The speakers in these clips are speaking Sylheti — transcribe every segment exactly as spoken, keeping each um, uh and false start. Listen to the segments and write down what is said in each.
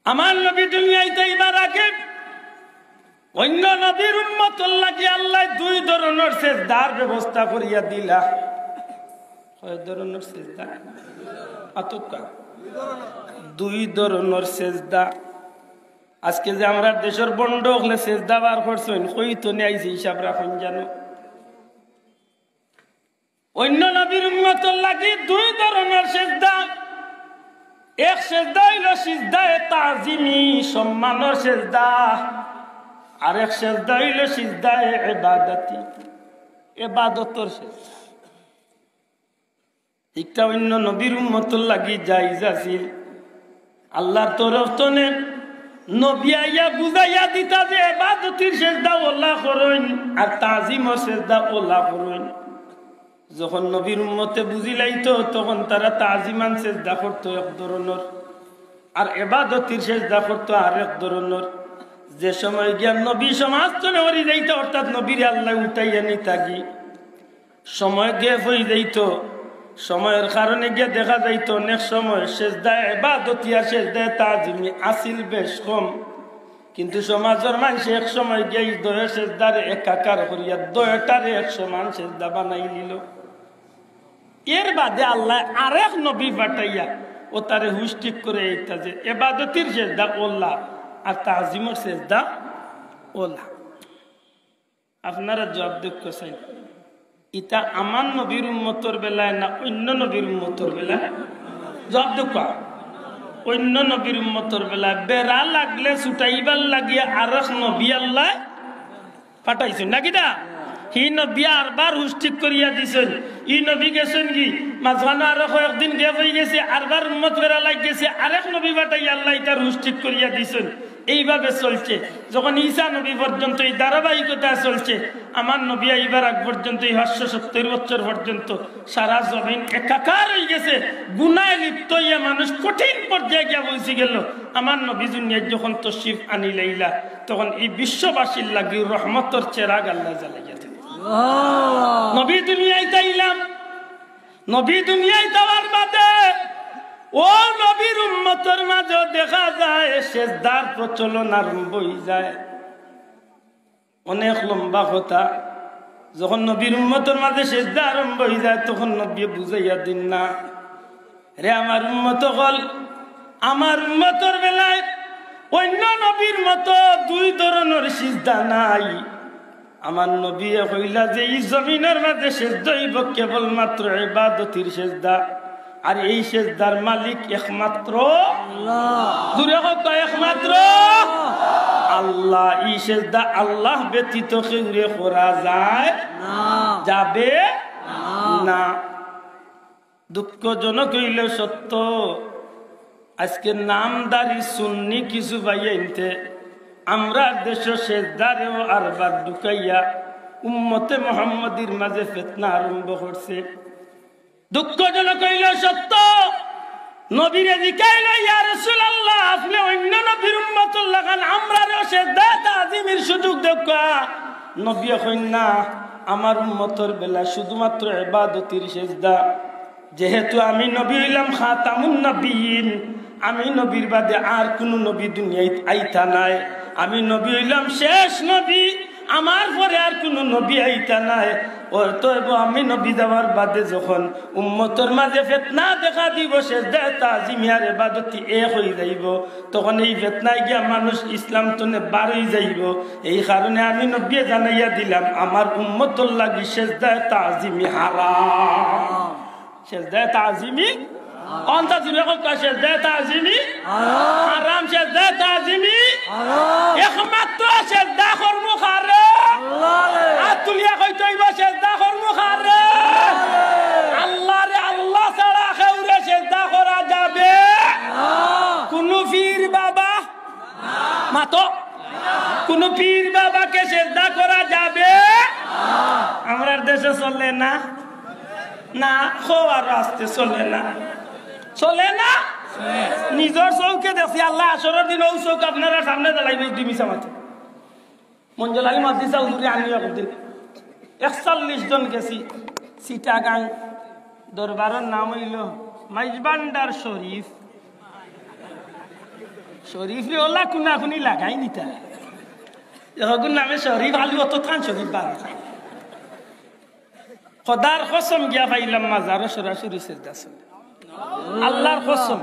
আমার নবী দুনিয়াইত আইবার আগে অইন্য নবীর উম্মতর লাগি আল্লায় দুই ধরনর সেজদার ব্যবস্থা করিয়া দিলা। কয় ধরনর সেজদা? আতকা। দুই ধরনর সেজদা। আজকে যে আমরার দেশর ভন্ড অকলে সেজদা বার করছইন, কই থনে আইছে হিসাব রাখইন জানো। অইন্য নবীর উম্মতর লাগি দুই ধরনর সেজদা। এক সেজদা অইলো সিজদায়ে তাজিমি, সম্মানর সেজদা। আরেক সেজদা অইলো সিজদায়ে ইবাদতি, ইবাদতর সেজদা। ইটা অইন্য নবীর উম্মতর লাগি জায়েজ আছিল। আল্লার তরফ থনে নবী আইয়া বুঝাইয়া দিতা যে ইবাদতির সেজদা অলা করইন আর তাজিমর সেজদা অলা করইন। যখন নবীর উম্মতে বুঝিলাইতো, তখন তারা তাজিমান সেজদা করতো এক ধরনর, আর ইবাদতির সেজদা করতো আরেক ধরনর। যে সময় গিয়া নবী সমাজ থনে হরি যাইতা, অর্থাৎ নবীরে আল্লায় উঠাইয়া নিতাগি, সময় gap অই যাইতো, সময়র কারণে গিয়া দেখা যাইতো অনেক সময় সেজদায়ে ইবাদতি আর সেজদায়ে তাজিমি আছিল বেশ কম, কিন্তু সমাজর মানষে এক সময় গিয়া ই দুইও সেজদারে একাকার করিয়া দুইওটারে এক সমান সেজদা বানাইলিলো। এর বাদে আল্লায় আরেক নবী পাঠাইয়া অতারে হুশ ঠিক করাইতা যে ইবাদতির সেজদা অলা আর তাজিমর সেজদা অলা। আপনারা জবাব দেউক্কা চাই, ইটা আমার নবীর উম্মতর বেলায় না অইন্য নবীর উম্মতর বেলায়? জবাব দেউক্কা। অইন্য নবীর উম্মতর বেলায়। বেড়া লাগলে ছুটাইবার লাগিয়া আরেক নবী আল্লায় পাঠাইছইন, না কিতা? হি নবী আরবার হুশ ঠিক করিয়া দিছইন। ই নবী গেছইন গি, মাঝখানো আরো কয়েকদিন gap অই গেছে, আরবার উম্মত বেড়া লাগি গেছে, আরেক নবী পাঠাইয়া আল্লায় ইতার হুশ ঠিক করিয়া দিছইন। এইভাবে চলছে। যখন ঈসা নবী পর্যন্ত এই ধারাবাহিকতা চলছে, আমার নবী আইবার আগ পর্যন্ত, এই পাঁচশো সত্তর বছর পর্যন্ত সারা জমিন একাকার অই গেছে। গুনায় লিপ্ত অইয়া মানুষ কঠিন পর্যায়ে গিয়া পৌঁছি গেল। আমার নবী দুনিয়াত যখন তশরিফ আনিলাইলা, তখন এই বিশ্ববাসীর লাগি রহমতর চেরাগ আল্লায় জ্বালাইয়া দিল। নবী দুনিয়াত আইলা, নবী দুনিয়াত আওয়ার বাদে অউ নবীর উম্মতর মাঝে দেখা যায় সেজদার প্রচলন আরম্ভ অই যায়। অনেক লম্বা কথা। যখন নবীর উম্মতর মাঝে সেজদা আরম্ভ অই যায়, তখন নবীয়ে বুঝাইয়া দিন না, রে আমার উম্মত অকল, আমার উম্মতর বেলায় অইন্য নবীর মতো দুই ধরনর সিজদা নাই। আমার নবীয়ে কইলা যে ই জমিনর মাঝে সেজদা অইবো কেবলমাত্র ইবাদতির সেজদা, আর এই সেজদার মালিক একমাত্র আল্লাহ। জুরে কউক্কা, একমাত্র আল্লাহ। ই সেজদা আল্লাহ ব্যতীত কেউরে করা যায় না। যাবে না। না। দুঃখজনক অইলেও সত্য, আজকে নামধারী সুন্নি কিছু ভাইয়াইন্তে আমরার দেশো সেজদারেও আরবার ঢুকাইয়া উম্মতে মুহাম্মদীর মাঝে ফিতনা আরম্ভ করছে। দুঃখজনক অইলেও সত্য, নবীরে জিকাইলো, "ইয়া রাসূলুল্লাহ, আপনে অইন্য নবীর উম্মতর লাখান আমরারেও সেজদায়ে তাজিমির সুযোগ দেউক্কা।" নবীয়ে কইন না, "আমার উম্মতর বেলা শুধুমাত্র ইবাদতির সেজদা।" যেহেতু আমি নবী অইলাম খাতামুন নবিয়্যিন, আমি নবীর বাদে আর কুনু নবী দুনিয়াত আইতা নায়, আমি নবী অইলাম শেষ নবী, আমার পরে আর কুনু নবী আইতা নায়। অতএব আমি নবী যাওয়ার বাদে যখন উম্মতর মাঝে ফিতনা দেখা দিবো, সেজদায়ে তাজিমি আর ইবাদতি এক অই যাইবো, তখন এই ফিতনায় গিয়া মানুষ ইসলাম তনে বার অই যাইবো। এই কারণে আমি নবীয়ে জানাইয়া দিলাম, আমার উম্মতর লাগি সেজদায়ে তাজিমি হারাম। সেজদায়ে তাজিমি, অন্তা জুরে কউক্কা, সেজদায়ে তাজিমি হারাম। হারাম, সেজদায়ে তাজিমি হারাম। একমাত্র সেজদা করমু কারে? আল্লাহরে। আত তুলিয়া কইতে অইবো, সেজদা করমু কারে? আল্লাহরে। আল্লাহরে, আল্লাহ ছাড়া কেউরে সেজদা করা যাবে না। কুনু পীর বাবা মাতো, কুনু পীর বাবাকে সেজদা করা যাবে? আমরার দেশো চলে না, না, কও আরো আস্তে, চলে না, চলে না। নিজর চউখে দেখছি, আল্লাহ হাশরর দিন অউ চউখ আপনারার সামনে জ্বালাইবো, দুই মিছা মাতো। মঞ্জুল আলী মাদ্রাসা হুজুরে আনিও একদিন একচল্লিশ জন গেছি চিটাগাং, দরবারর নাম অইলো মাইজভান্ডার শরীফ। শরীফরে ওলা কুনাকুনি লাগাই নিতা। এগুর নামে শরীফ, আলু অত থান শরীফ বার। খোদার কসম গিয়া পাইলাম মাজারো সরাসরি সেজদা চলে। আল্লাহর কসম,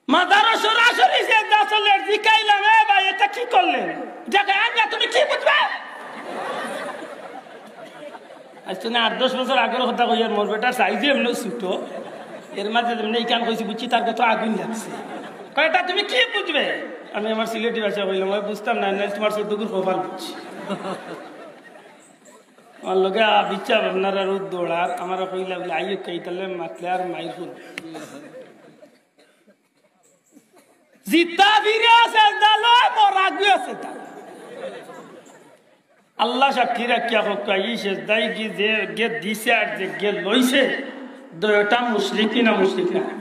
মাজারো সরাসরি সেজদা চলে। জিকাইলাম, "এ ভাই, এটা কি করলেন?" দেখে, "আইয়া তুমি কি বুঝবে?" আজ তো না আট দশ বছর আগর কথা কইয়ার, মোর বেটার সাইজে এমনি ছুটো, এর মাঝে যেমনি ইখান কইছি বুঝছি, তার কত আগুন লাগছে। কয়, "এটা তুমি কি বুঝবে?" আমি আমার সিলেটি ভাষা কইলাম, "আমি বুঝতাম না, নাইলে তোমার চোদ্দগুর কপাল বুঝছি।" আমার লগে আ, বিচার আপনারা রোদ দৌড়ার, আমারে কইলা বলে, "আইও কে, তাহলে মাতলে আর মাইর করবো।" জিতা ফিরে আছে, জানো, মরা গিয়ে আছে তার। আল্লাহ সাক্ষী রাখিয়া হোক, এই সেজদাই কি যে গে দিছে আর যে গে লইছে, দুইটা মুশরিক কি না মুশরিক না?